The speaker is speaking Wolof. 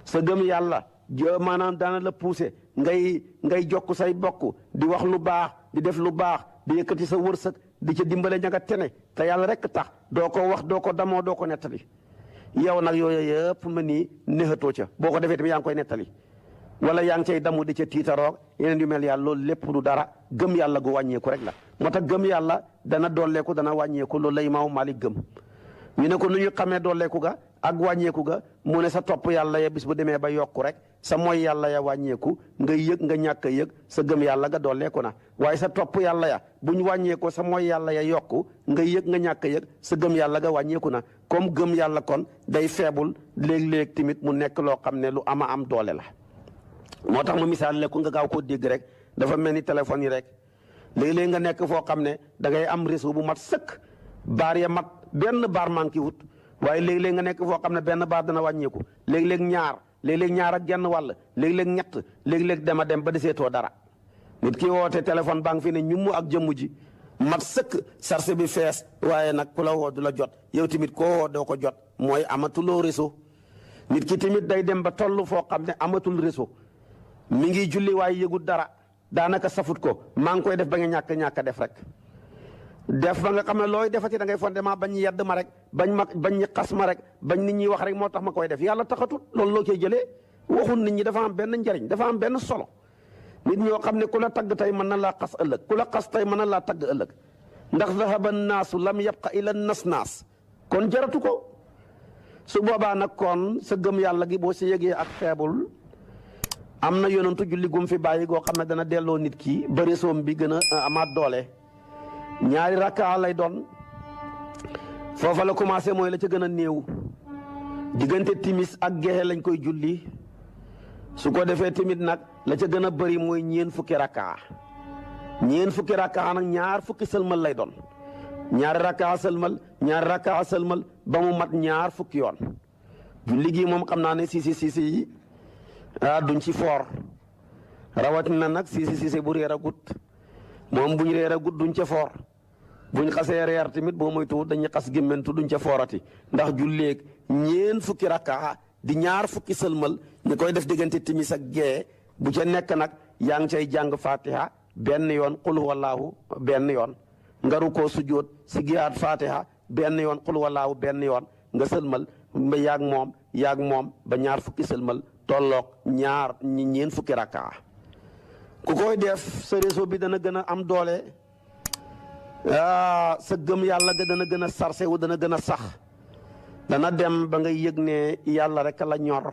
sa gëm yàlla maanaam daana la poussé ngay jokk say bokk di wax lu baax di def lu baax di yëkkati sa wërsëg di ca dimbale ña nga tene te yàlla rek tax doo ko wax doo ko damoo doo ko nettali yow nag yooyu yëpp ma nii néexatoo ca boo ko defee tamit yaa ngi koy nettali wala yaa ngi cay damu di ca tiitaroog yeneen yu mel yàlla loolu lépp du dara gëm yàlla gu wàññeeku rek la moo tax gëm yàlla dana dolleeku dana wàññeeku loolu la Imaamu Maalik gëm ñu ne ko nu ñu xamee dolleeku ga ak wàññeeku ga mu ne sa topp yàlla ya bis bu demee ba yokku rek sa mooy yàlla ya wàññeeku nga yëg nga ñàkk a yëg sa gëm yàlla ga dolleeku na waaye sa topp yàlla ya bu ñu wàññeekoo sa mooy yàlla ya yokku nga yëg nga ñàkk a yëg sa gëm yàlla ga wàññeeku na comme gëm yàlla kon day feebul léeg-léeg tamit mu nekk loo xam ne lu ama am doole la moo tax ma misaal lekku nga gaaw koo dégg rek dafa mel ni téléphone yi rek léeg-léeg nga nekk foo xam ne da ngay am réseau bu mat sëkk baar ya mat benn baar manqué wut waaye léeg-léeg nga nekk foo xam ne benn baar dana wàññeeku léeg-léeg ñaar ak genn wàll léeg-léeg ñett léeg-léeg dema dem ba deseetoo dara nit ki woote téléphone baa ngi fi ne ñummu ak jëmm ji mat sëkk sarse bi fees waaye nag ku la woo du la jot yow tamit koo woo doo ko jot mooy amatuloo réseau nit ki tamit day dem ba toll foo xam ne amatul réseau mi ngi julli waaye yëgut dara daanaka safut ko maa ngi koy def ba nga ñàkk a def rek def ba nga xam ne looy defati da ngay fondement bañ yedd ma rek bañ ñi xas ma rek bañ nit ñi wax rek moo tax ma koy def yàlla taxatut loolu loo koy jëlee waxul nit ñi dafa am benn njariñ dafa am benn solo nit ñoo xam ne ku la tagg tey mën na laa xas ëllëg ku la xas tey mën na laa tagg ëllëg ndax zahaba naasu lam yabqa ila nas kon jaratu ko su boobaa nag kon sa gëm yàlla gi boo si yëgee ak feebul am na yonantu julli gum fi bàyyi goo xam ne dana delloo nit ki bëri soom bi gën a amaat doole ñaari rakka lay doon foofa la commencé mooy la ca gën a néew diggante timis ak gexe lañ koy julli su ko defee tamit nag la ca gën a bëri mooy ñeen fukki rakka nag ñaar fukki sëlmal lay doon ñaari rakka sëlmal ba mu mat ñaar fukki yoon julli gi moom xam naa ne siisi yi duñ ci foor rawatina nag siisi bu réer a gut moom buñ réer a gut duñ ca foor buñ xasee reer tamit boo moytuwul dañuy xas gémmentu duñ ca foorati ndax julleeg ñeen fukki rakka di ñaar fukki sëlmal ñu koy def diggante timis ak gee bu ca nekk nag yaa ngi cay jàng fatiha benn yoon qul huwallaahu benn yoon nga rukkoo sujjóot si giyaat fatiha benn yoon qul huwallaahu benn yoon nga sëlmal ba yaag moom ba ñaar fukki sëlmal tolloog ñeen fukki rakka ku koy def sa réseau bi dana gën a am doole sa gëm yàlla ga dana gën a sarse wu dana gën a sax dana dem ba ngay yëg ne yàlla rek la ñor